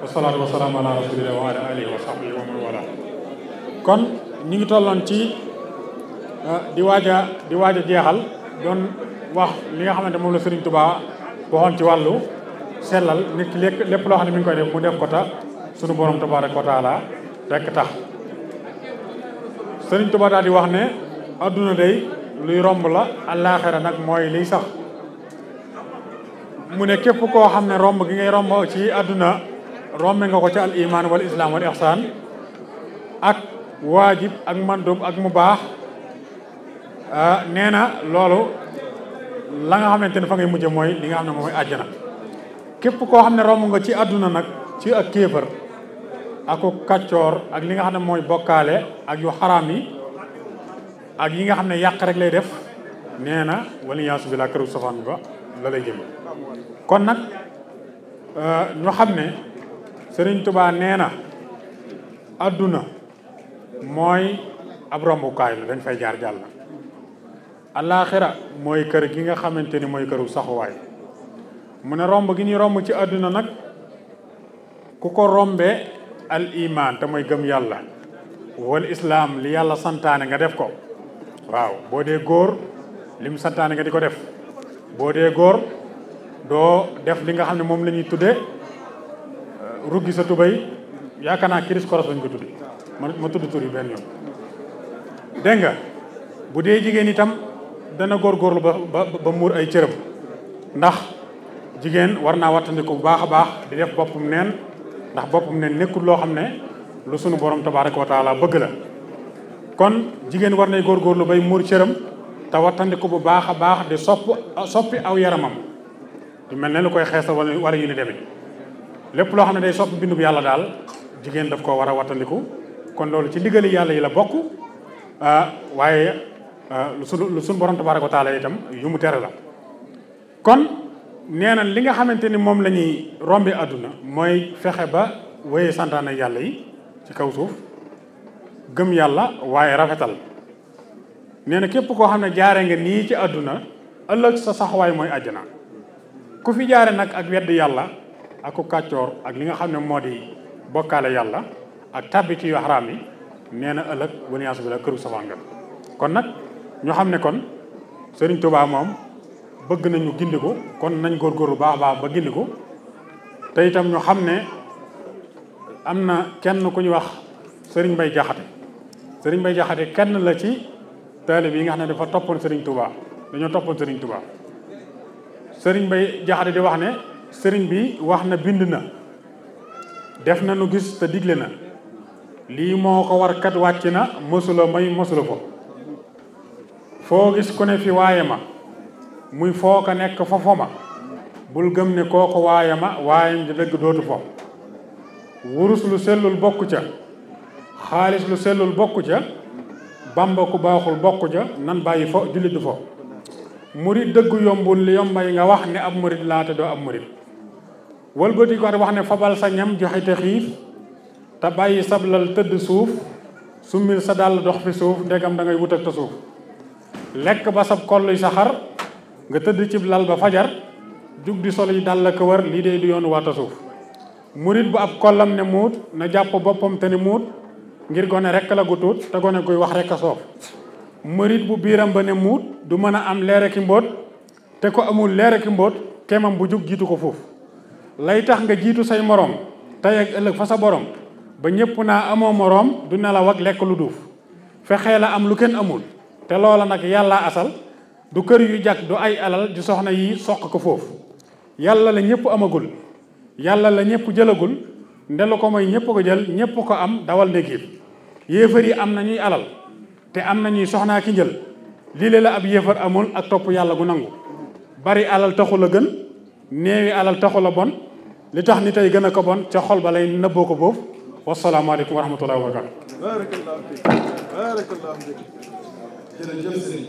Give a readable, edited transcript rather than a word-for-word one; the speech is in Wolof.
wasalaatu wasalaamu ala rasulillah wa ala alihi wa sahbihi wa man wala kon ñi ngi tolloon ci di waaj a jeexal doon wax li nga xamante moom la Sëriñ Tuubaa waxoon ci wàllu sellal nit ki lépp loo xam ne mi ngi koy def mu def ko ta sunu borom tabaaraka wa taala rekk tax Sëriñ Tuubaa daal di wax ne adduna day luy romb la àllaaxira nag mooy liy sax mu ne képp koo xam ne romb gi ngay romb ci adduna rombe nga ko ci al iman wal islam wal ihsan ak waajib ak mandub ak mu baax nee na loolu la nga xamante ne fa ngay mujje mooy li nga xam ne mooy àjjana képp koo xam ne romb nga ci adduna nag ci ak kéefër aku kàccoor ak li nga xam ne mooy bokkaale ak yu xaraam yi ak yi nga xam ne yàq rek lay def nee na waliyaasu billah këru safaan ba la lay jëm kon nag ñu xam ne Sëriñ Tuubaa nee na adduna mooy ab rombukaay la dañ fay jaar jàll alaaxira mooy kër gi nga xamante ni mooy këru saxuwaay mu ne romb gi ñuy romb ci adduna nag ku ko rombee al iman te mooy gëm yàlla wal islaam li yàlla santaane nga def ko waaw boo dee góor lim santaane nga di ko def boo dee góor doo def li nga xam ne moom la ñuy tuddee ruggi sa tubay yaakaar naa kiris koros lañ ko tudde ma tudd tur yi benn yoon dégg nga bu dee jigéen itam dana góorgóorlu ba muur ay cërëm ndax jigéen war naa wattandiku bu baax a baax di def boppam neen ndax boppam neen nekkul loo xam ne lu sunu borom tabaaraka wa taala bëgg la kon jigéen war nay góorgóorlu bay muur cërëm te wattandiku bu baax a baax di soppi aw yaramam du mel ne lu koy xeesal wala yu ni demee lépp loo xam ne day soppi bindub yàlla daal jigéen daf ko war a wattandiku kon loolu ci ndigali yàlla yi la bokk waaye lu sunu borom tabaaraka wa taala itam yu mu tere la kon nee na li nga xamante ni moom la ñuy rombi àdduna mooy fexe ba wéye santaane yàlla yi ci kaw suuf gëm yàlla waaye rafetal nee na képp koo xam ne jaare nga nii ci àdduna ëllëg sa saxwaay mooy àjjana ku fi jaare nag ak wedd yàlla ak ku kàccoor ak li nga xam ne moo di bokkaale yàlla ak tabbi ci yu xaraam yi nee na ëllëg waniyaasu bi la këru safaan nga kon nag ñu xam ne kon Sëriñ Tuubaa moom bëgg nañu gindiku kon nañ góorgóorlu baax baax ba gindiku te itam ñu xam ne am na kenn ku ñu wax Sëriñ Mbay Jaxate Sëriñ Mbay Jaxate kenn la ci taalib yi nga xam ne dafa toppoon Sëriñ Tuubaa dañoo toppoon Sëriñ Tuubaa Sëriñ Mbay Jaxate di wax ne sëriñ bi wax na bind na def na nu gis te digle na lii moo ko war kat wàcc na mësula may mësula ko foo gis ku ne fi waaye ma muy foo ko nekk fa fo ma bul gëm ne kooku waaye ma waayam di dëgg dootu fo wurus lu sellul bokku ca xaalis lu sellul bokku ca bamba ku baaxul bokku ca nan bàyyi fo jullit du fo murit dëggu yombul li yombay nga wax ne ab murit laata doo ab murit wëlbati ko wax ne fabal sa ñam joxe te xiif te bàyyi sablal tëdd suuf summil sa dàll dox fi suuf ndegam da ngay wut ak te suuf lekk ba sab kolluy sa xar nga tëdd cib lal ba fajar jug di sol yi dàll ko wër lii dee du yoonu waata suuf murit bu ab kollam ne muut na jàpp boppam te ne muut ngir gone rekk la gu tuut te gone guy wax rekk a soof murit bu biiram ba ne muut du mën a am leere ki mbóot te ko amul leere ki mbóot kemam bu jug jiitu ko foofu lay tax nga jiitu say moroom tey ak ëllëg fa sa borom ba ñëpp naa amoo moroom du nelaw ak lekk lu duuf fexee la am lu kenn amul te loola nag yàlla asal du kër yu jag du ay alal di soxna yi soq ko foofu yàlla la ñëpp amagul yàlla la ñëpp jëlagul ndelu ko mooy ñëpp ko jël ñëpp ko am dawal ndégiib yéefar yi am nañuy alal te am nañuy soxnaa ki njël lii la ab yéefar amul ak topp yàlla gu nangu bari alal taxul a gën néewi alal taxul a bon li tax ni tey gën a ko bon ca xol ba lay nëbboo ko boofu wasalaamaaleykum wa rahmatullahi wa barakatu barakallahu fiik barakallahu fiik jërëjëf sëriñ